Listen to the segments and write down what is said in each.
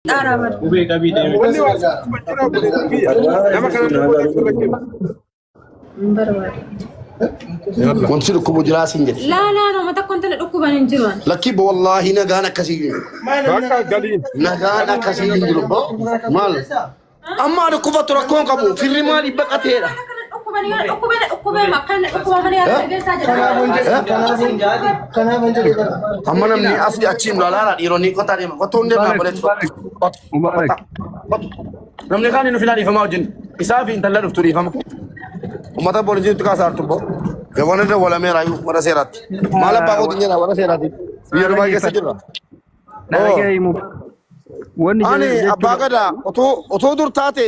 Xaaraa bar. Qubee qabii deeme. Wanni waa si dhukkuba jira obboleettii kiyya. Nama kana nama godhachuu irra kennu. Hin barbaadu. Yalla. Wanti si dhukkubu jiraa siin jedhe. Laa laa nama tokko intala dhukkuban hin jiru. ani. Lakkii bo wallaahi nagaan akkasii hin jiru. Bakka galiin. Nagaan akkasii hin jiru bo. Maal? Amma dhukkubattu rakkoon qabu. Firri maaliif baqateedha? Kana dhukkuban yoo dhukkubee dhukkubee makkan dhukkuba malee yaada dhageessaa jira. Amma namni asii achiin lalaala dhiironni kottaa deema. Kottuu hin deemna Mubarak, obboleessi. Mubarak, Kottu. Mubarak. Kottu. Namni kaan hin dhufin dhiifama wajjin. Isaa fi intala dhuftu dhiifama. Uummata poolisiitti kaasaa jirtu bo. Gabaana irra walameera iyyuu warra seeraatti. Maal abbaa kootiin jedha warra seeraatti. Biyya Dubaay keessa jirra. Na Oo. dhaga'i Mubarak. Wanni Ani jedhe abbaa jechuudha. gadaa otoo dur taate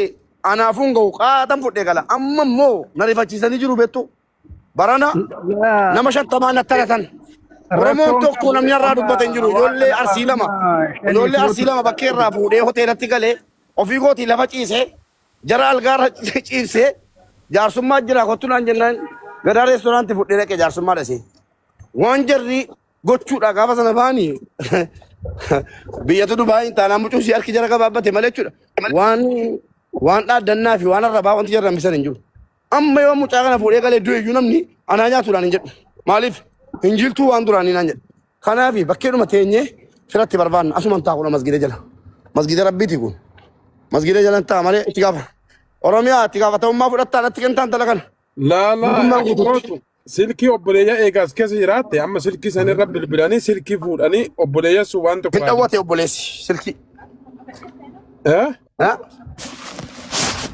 anaafuun ga'u qaatan fudhee gala. Amma immoo na rifachiisanii jiru beektu. Barana Yaa, nama 50 natti taratan. Oromoon rakkoon tokko qabu namni irraa amma dubbate hin jiru. Ijoollee hawaasa Arsii lama. amma shanii Ijoollee Arsii fuutu lama bakkee irraa fuudhee hoteelatti galee ofii kootii lafa ciisee jara algaarra ciibsee jaarsummaa jira kottu naan jennaan gadaa reestoraantii fudhee dhaqee jaarsummaa dhasee. Waan jarri gochuudha gaafa sana ba'anii biyyatu Dubaay hin taanaan mucuusii harki jara gabaabbate malee jechuudha. Waan waan dhaaddannaa fi waan arrabaa wanti jarri hambisan hin jiru. Amma yoo mucaa kana fuudhee galee du'e iyyuu namni anaa nyaatuudhaan hin jedhu. Maaliif hin jiltuu waan duraanii naan jedhu. Kanaaf bakkeedhuma teenyee firatti barbaanna asuman taa'u kun masgiida jala. Masgiida rabbiiti kun. Masgiida jala taa'a malee itti gaafa. Oromiyaa itti gaafatamummaa fudhattaa natti kentaan tala kana. Laalaa Guutummaan ati guutuutti. kootu silkii obboleeyyaa eegaas keessa jiraatte amma silkii sanirra bilbilanii silkii fuudhanii obboleeyyaa sun waan tokko Hin haa dhawwate obboleessi silkii. Eh? Ha?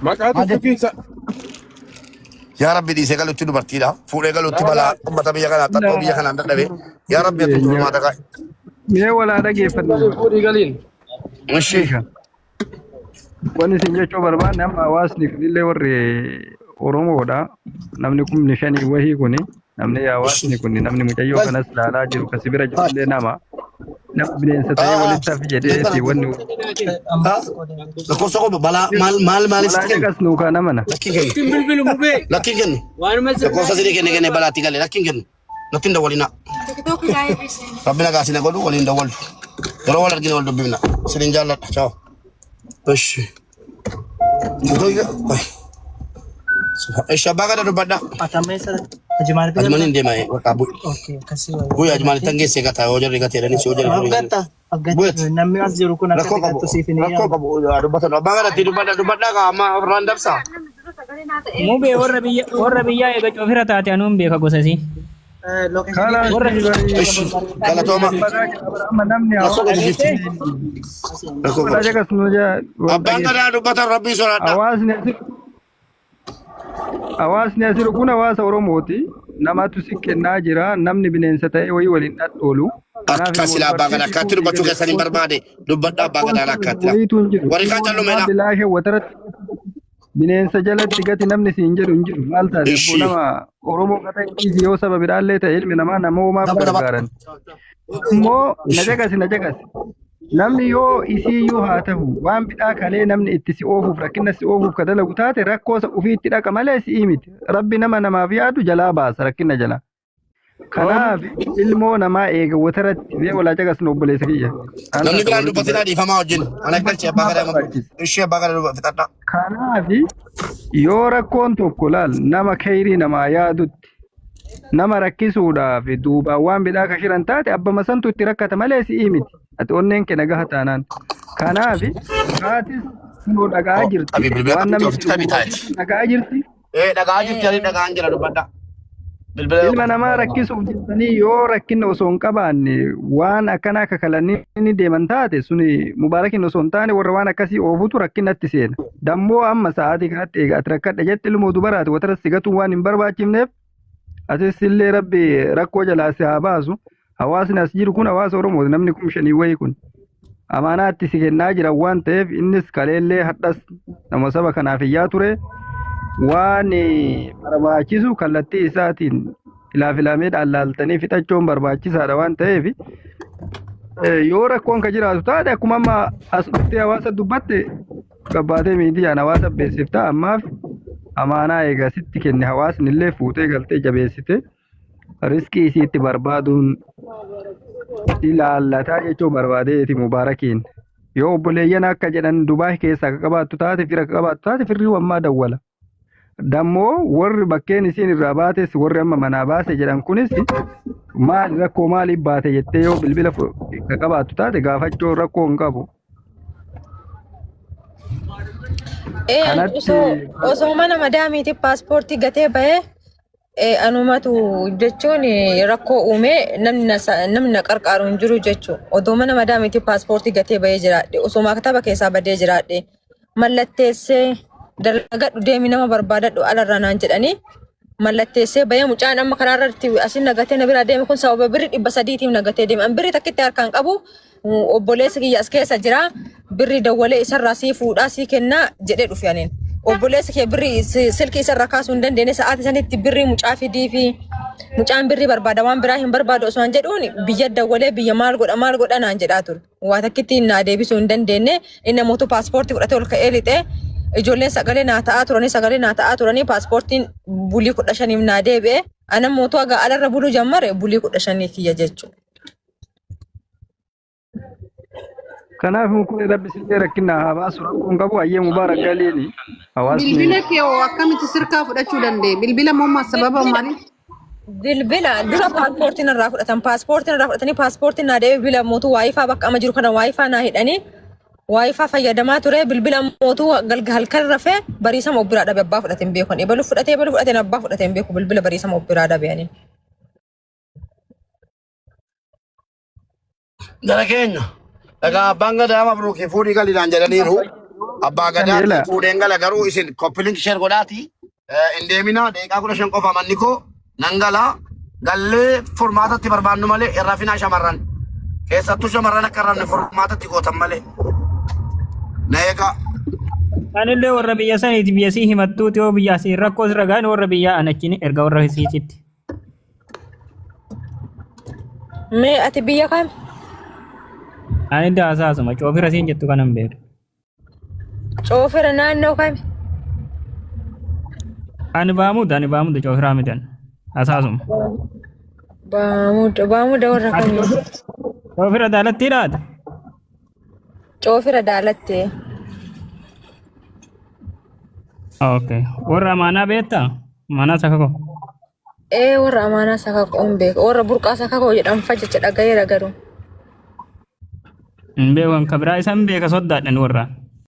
Maqaa Maal tokko jechuudha? keessa Yaa Rabbi dhiisee galutti dubartiidha. Fuudhee galutti balaa uummata biyya kanaa xaxxoo biyya kanaan dadhabe. Yaa Rabbi ati furmaata kaa'i. Mee walaa dhageeffannu. Fuudhii galiin. Ishii. Beeka. Wanni isin jechuu barbaanne amma hawaasni kunillee warri Oromoodha. Namni kumni shanii wahii kuni namni hawaasni kun namni mucayyoo kanas laalaa jiru kasi bira jirullee nama. Nama bineensa ta'ee walitti hafi jedheeti wanni Lakkoofsa koo balaa maal maal maaliif walaa sitti kennu? caqasnu kaa namana. Lakkiin kennu. Ittiin bilbilu mubee. Lakkiin kennu. Waanuma Lakkoofsa sirrii kenne kenne balaatti gale lakkiin kennu. Natti hin dawwalinaa. TikTok live seenaa. Rabbi nagaa isin haa godhu waliin dawwalu. Yeroo wal argine wal dubbifna. Isinin jaalladha. Ciao. Ishi. Ishi abbaa gada dubbadha. Ajimaal bira Ajmaniin deema bakka bu'i. Okay, akkasii wayya. Bu'i ajmaanitti hangeessee gata yoo jarri gateedha ni yoo jarri Maaf gatta? Bu'eet. Abgatti namni as jiru kun akka Rakkoo qabu. xiqqaattu siif hin Rakkoo eeyyamu. qabu dubbatan. Abbaa gadatti dubbadha dubbadha kaa amma ofirraan dabsa. Mubee warra biyya warra biyyaa eega cofira taate anuun beeka gosa isii. Kalaas Warra Ishi galatooma. amma namni Rakkoo qabu gifti. Rakkoo walaa qabu. caqasnu jaa wal Abbaan dhageessa. gadaa dubbatan rabbii sodaadha. Hawaasni asi hawaasni as jiru kun hawaasa Oromooti. Namatu si kennaa jira. Namni bineensa ta'ee wayii waliin dhadhoolu. Kanaaf Akka immoo sila abbaa gadaa dubartiin akkaatti dubbachuu fuudhii keessan hin barbaade dubbadha abbaa rakkoon gadaan sun akkaatti. wayiitu hin jiru. Warri kaan Ilmoo namaa callumeedha. bilaasha wataratti bineensa jalatti gati namni siin jedhu hin jiru. Maal taate abboo Ishi. nama Oromoo gata hin yoo saba biraallee ta'e ilmi namaa nama uumaaf Dabba dabba. gargaaran. Immoo na caqasi na caqasi. Namni yoo isiiyyuu haa ta'u waan bidhaa kalee namni itti si oofuuf rakkina si oofuuf ka dalagu taate rakkoo isa ofii itti dhaqa malee si'ii miti. Rabbi nama namaaf yaadu jalaa baasa rakkina jalaa. Kanaaf ilmoo namaa eega wataratti mee walaa caqasnu obboleessa kiyya. Aan Namni takka biraan walitti dubbatinaa dhiifamaa wajjin. Ana galche abbaa gadaa mabu. barbaachisa. Ishee abbaa gadaa dubba fixadha. Kanaaf yoo rakkoon tokko laal nama kayrii namaa yaadutti nama rakkisuudhaaf duubaan waan bidhaa ka shiran taate abbama santu itti rakkata malee si'ii miti. Ati onneen kee nagaha taanaan. Kanaaf haatis kunoo dhaga'aa Oh, jirti. qabii bilbila Waan qabdi namni ofitti jedhu qabii taa'eeti. dhaga'aa jirti. Ee dhaga'aa jirti ani dhaga'aan jira dubbadha. Bilbila Ilma namaa rakkisuuf jettanii yoo rakkinna osoo hin qabaanne waan akkanaa kakalanii ni deeman taate suni mubaarakin osoo hin taane warra waan akkasii oofutu rakkinnatti seena. Dammoo amma sa'aatii kanatti eega ati rakkadha jette ilmoo dubaraati watara si gatuun waan hin barbaachifneef atis illee rabbi rakkoo jalaa si haa baasu. Hawaasni as jiru kun hawaasa Oromooti namni 5,000 wayii kun amaanaatti si kennaa jiran waan ta'eef innis kaleellee hadhas nama saba kanaaf iyyaa ture waan barbaachisu kallattii isaatiin ilaafilameedhaan laaltanii fixachuun barbaachisaadha waan ta'eef yoo rakkoon ka jiraatu taate akkuma amma as dhuftee hawaasa dubbatte gabbaatee miidiyaan hawaasa beeksifta ammaaf amaanaa eega sitti kenne hawaasni illee fuutee galtee jabeessite riskii isiitti barbaaduun ilaallataa jechuu barbaadeeti mubaarakiin. Yoo obboleeyyan akka jedhan Dubaay keessaa akka qabaattu taate fira akka qabaattu taate firri ammaa dawwala. Dammoo warri bakkeen isiin irraa baates warri amma manaa baase jedhan kunis maal rakkoo maaliif baate jettee yoo bilbila akka qabaattu taate gaafachuu rakkoo hin qabu. Ee ani Kanatti osoo mana madaamiiti paaspoortii gatee bahee anumatu jechuun rakkoo uumee namni namni na qarqaaru hin jiru jechuun odoo mana madaamiiti paaspoortii gatee bahee jiraadhe osoo maktaba keessaa badee jiraadhe mallatteessee dalagadhu deemi nama barbaadadhu alarraa naan jedhanii mallatteessee bahee mucaan amma karaa irratti asin nagatee na biraa deeme kun sababa birri 300tiif nagatee deeme. An birri takkitti harkaan qabu obboleessi kiyya as keessa jira birri dawwalee isarraa sii fuudhaa sii kennaa jedhee dhufe aniin. Obboleessi kee birri silkii isarraa kaasuu hin dandeenye sa'aatii sanitti birrii mucaa fidii fi mucaan birrii barbaada waan biraa hin barbaadu osoo an jedhuun biyya dawwalee biyya maal godha maal godha naan jedhaa ture. Waa takkitti naa deebisuu hin dandeenye inni mootu paaspoortii fudhatee ol ka'ee lixee ijoolleen sagalee naa ta'aa turanii sagalee naa ta'aa turanii paaspoortiin bulii 15f naa deebi'e. Ana mootu haga alarra buluu jammare bulii 15 kiyya jechuudha. Kanaaf kun rabbi sillee rakkina haa baasu rakkoon qabu hayyee mubaarak galiini hawaasni Bilbila kee hoo akkamitti sirkaa fudhachuu danda'e? Bilbila mommaa sababa Bilbila maaliif? bilbila dura paaspoortiin irraa fudhatan paaspoortiin irraa fudhatanii paaspoortiin naa deebi'e bilbila mootuu waayifaa bakka amma jiru kana waayifaa naa hidhanii waayifaa fayyadamaa ture bilbila mootuu galga halkan rafee bariisama of biraa dhabe abbaa fudhate hin beeku ebalu fudhatee ebalu fudhate abbaa fudhate hin beeku bilbila bariisama of biraa dhabe ani. Jara keenya. Egaa abbaan gadaa mabruukii fuudhii galiidhaan jedhaniiru. Abbaa gadaatti Ela. fuudheen gala garuu isin koppiliink sheer godhaati. Hin deeminaa daqiiqaa 15 qofa manni koo nan galaa. Gallee furmaatatti barbaannu malee hin rafinaa shamarran. Keessattuu shamarran akka hin rafne furmaatatti gootan malee. Na eegaa. Anillee warra biyya saniiti biyya sii himattuuti yoo biyya asii rakkoo sirra gahan warra biyyaa an achiin erga warra siititti. Mee ati biyya kam? Ani daasaasuma coofira siin jettu kanan beeku. Coofira naannoo kami? Ani baamuuda ani baamuuda coofiraa miti ani. Hasaasuma. Baamuda baamuda warra Ati kamii? coofira daalattii dhaata. Coofira daalattee. Okay. Warra amaanaa beektaa? Amaanaa sakakoo. Ee warra amaanaa sakakoo hin beeku. Warra burqaa sakakoo jedhamu fa jecha dhagayeera garuu. Hin beeku kan biraa isaan beeka soddaadhan warra.